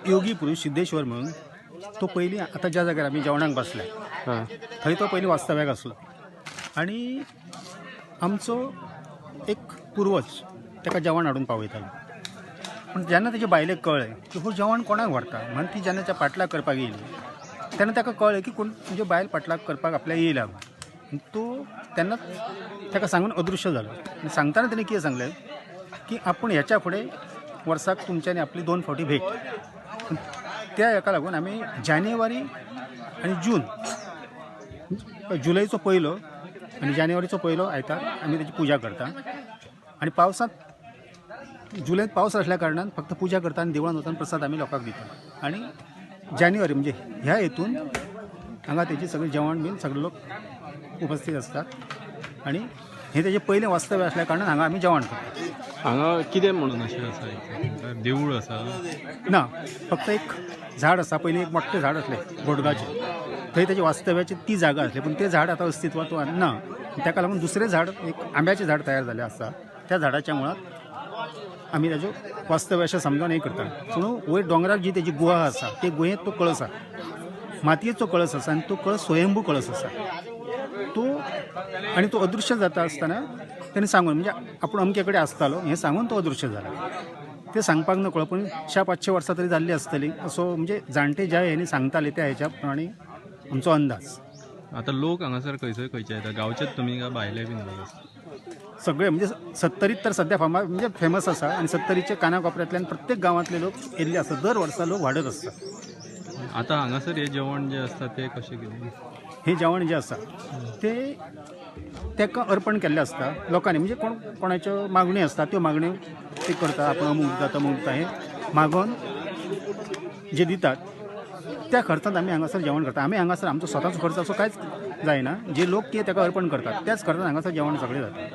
योगी पुरुष सिद्धेश्वर म्हणून तो पयलीं आतां ज्या जाग्यार आमी जेवणाक बसले थंय तो पयलीं वास्तव्याक आसलो आनी आमचो एक पुर्वज ताका जेवण हाडून पावयतालो. पूण जेन्ना तेजे बायलेक कळ्ळें की हो जेवण कोणाक व्हरता म्हण ती जेन्ना त्या पाटलाक करपाक येयली तेन्ना ताका कळ्ळें की कोण म्हणजे बायल पाटलाक करपाक आपल्या येयला. तो तेन्ना ताका सांगून अदृश्य जालो. आनी सांगतना तेणें कितें सांगलें की आपूण ह्याच्या फुडें वर्साक तुमच्यांनी आपली 2 फावटी भेट. त्या हेका लागून आमी जानेवारी आनी जून, जुलयचो पयलो आनी जानेवारीचो पयलो आयतार आमी तेची पुजा करता. आनी पावसांत जुलयंत पावस आसल्या कारणान फक्त पुजा करता आनी देवळान वचून प्रसाद आमी लोकांक दिता. आनी जानेवारी म्हणजे ह्या हेतून हांगा तेजी सगळें जेवण बीन सगळे लोक उपस्थित आसतात आनी हें तेजें पयलें वास्तव्य आसल्या कारणान हांगा आमी जेवण करता. हांगा कितें म्हणून अशें आसा, देवूळ आसा ना, फक्त एक झाड आसा. पयलीं एक मोठें झाड आसलें गोडगाचें, थंय तेजें वास्तव्याची ती जागा आसली, पूण तें झाड आतां अस्तित्वांत ना. ताका लागून दुसरें झाड एक आंब्याचें झाड तयार जालें आसा. त्या झाडाच्या मुळांत आमी ताज्यो वास्तव्य अशें समजून हें करता. पूण वयर दोंगरार जी तेजी गुहा आसा ते गुहेंत तो कळस आसा, मातयेचो कळस आसा आनी तो कळस स्वयंभू कळस आसा तो. आनी तो अदृश्य जाता आसतना तेणें सांगून म्हणजे आपूण अमके कडेन आसतालो हें सांगून तो अदृश्य जाला. तें सांगपाक नकळो, पूण 500 वर्सां तरी जाल्ली आसतली असो म्हणजे जाणटे ज्या हेणी सांगताले त्या हेच्या प्रमाणे आमचो अंदाज. आतां लोक हांगासर खंयसर खंयचे येता, गांवचेच तुमी काय भायले बीन लोक आसा? सगळे म्हणजे सत्तरीत तर सद्या फामाद म्हणजे फेमस आसा आनी सत्तरीच्या काना कोपऱ्यांतल्यान प्रत्येक गांवांतले लोक येयल्ले आसा. दर वर्सा लोक वाडत आसता. आतां हांगासर हें जेवण जें आसता तें कशें कितें? हें जेवण जें आसा तें ताका अर्पण केल्लें आसता लोकांनी, म्हणजे कोण कोणाच्यो मागण्यो आसता त्यो मागण्यो ते करता. आपूण अमूक दिता तमूक दिता हें मागोन जे दितात त्या खर्चांत आमी हांगासर जेवण करता. आमी हांगासर आमचो स्वताचो खर्च असो कांयच जायना, जे लोक कितें ताका अर्पण करतात त्याच खर्चान हांगासर जेवण सगळें जाता.